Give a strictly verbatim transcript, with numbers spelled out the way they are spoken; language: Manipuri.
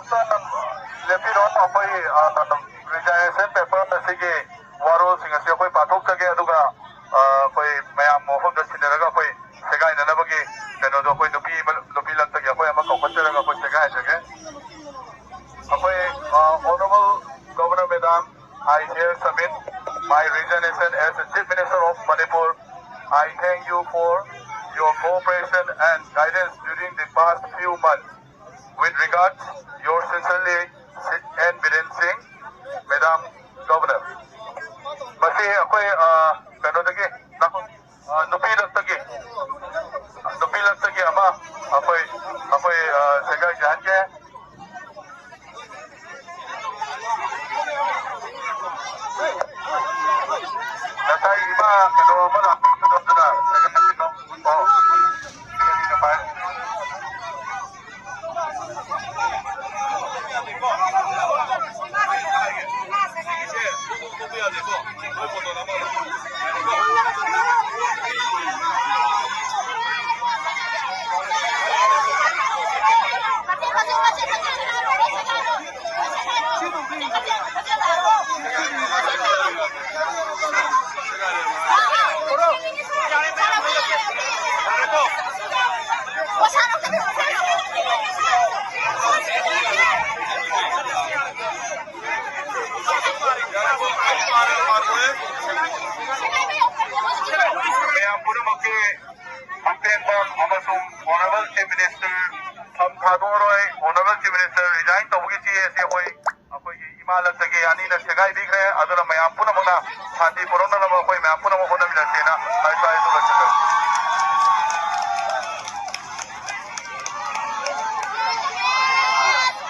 ꯂꯦꯞꯄꯤꯔꯣ꯫ ꯑꯩꯈꯣꯏ, ꯑ, resignation paper ꯑꯁꯤꯒꯤ ꯋꯥꯔꯣꯜꯁꯤꯡ ꯑꯁꯤ ꯑꯩꯈꯣꯏ ꯄꯥꯊꯣꯛꯆꯒꯦ, ꯑꯗꯨꯒ, ꯑ, ꯑꯩꯈꯣꯏ ꯃꯌꯥꯝ ꯃꯐꯝꯗ ꯁꯤꯟꯅꯔꯒ ꯑꯩꯈꯣꯏ ꯁꯦꯒꯥꯏꯅꯅꯕꯒꯤ ꯀꯩꯅꯣꯗꯣ ꯑꯩꯈꯣꯏ ꯅꯨꯄꯤ ꯑꯃ, ꯅꯨꯄꯤ ꯂꯛꯇꯒꯤ ꯑꯩꯈꯣꯏ ꯑꯃ ꯀꯧꯈꯠꯆꯔꯒ ꯑꯩꯈꯣꯏ ꯁꯦꯒꯥꯏꯖꯒꯦ꯫ ꯑꯩꯈꯣꯏ, ꯑ, Honorable Governor Madam, I here submit my resignation as the Chief Minister of Manipur. I thank you for your cooperation and guidance during the past few months. With regards, your sincerely, N Biren Singh, Madam Governor. ꯃꯁꯤ ꯑꯩꯈꯣꯏ, ꯑ, ꯀꯩꯅꯣꯗꯒꯤ, ꯑ, ꯅꯨꯄꯤ ꯂꯛꯇꯒꯤ, ꯅꯨꯄꯤ ꯂꯛꯇꯒꯤ ꯑꯃ ꯑꯩꯈꯣꯏ, ꯑꯩꯈꯣꯏ, ꯑ, ꯁꯦꯒꯥꯏ ꯆꯍꯟꯒꯦ꯫ ꯉꯁꯥꯏ ꯏꯃꯥ ꯀꯩꯅꯣ ꯑꯃ ꯂꯥꯛꯄꯤꯕꯗꯣ ꯑꯗꯨꯅ ꯁꯦꯒꯥꯏ ꯆꯍꯟꯒꯦ꯫ ꯑꯣ꯫ ꯃꯌꯥꯝ ꯄꯨꯝꯅꯃꯛꯀꯤ ꯑꯄꯦꯟꯕ ꯑꯃꯁꯨꯡ Honorable Chief Minister ꯐꯝ ꯊꯥꯗꯣꯛꯑꯔꯣꯏ, Honorable Chief Minister resign ꯇꯧꯕꯒꯤ ꯆꯦ ꯑꯁꯤ ꯑꯩꯈꯣꯏ, ꯑꯩꯈꯣꯏꯒꯤ ꯏꯃꯥ ꯂꯛꯇꯒꯤ ꯑꯅꯤꯅ ꯁꯦꯒꯥꯏꯕꯤꯈ꯭ꯔꯦ꯫ ꯑꯗꯨꯅ ꯃꯌꯥꯝ ꯄꯨꯝꯅꯃꯛꯅ ꯁꯥꯟꯇꯤ ꯄꯨꯔꯛꯅꯅꯕ ꯑꯩꯈꯣꯏ ꯃꯌꯥꯝ ꯄꯨꯝꯅꯃꯛ ꯍꯣꯠꯅꯃꯤꯟꯅꯁꯦꯅ ꯍꯥꯏ ꯇꯥꯏ꯫ ꯑꯗꯨꯒ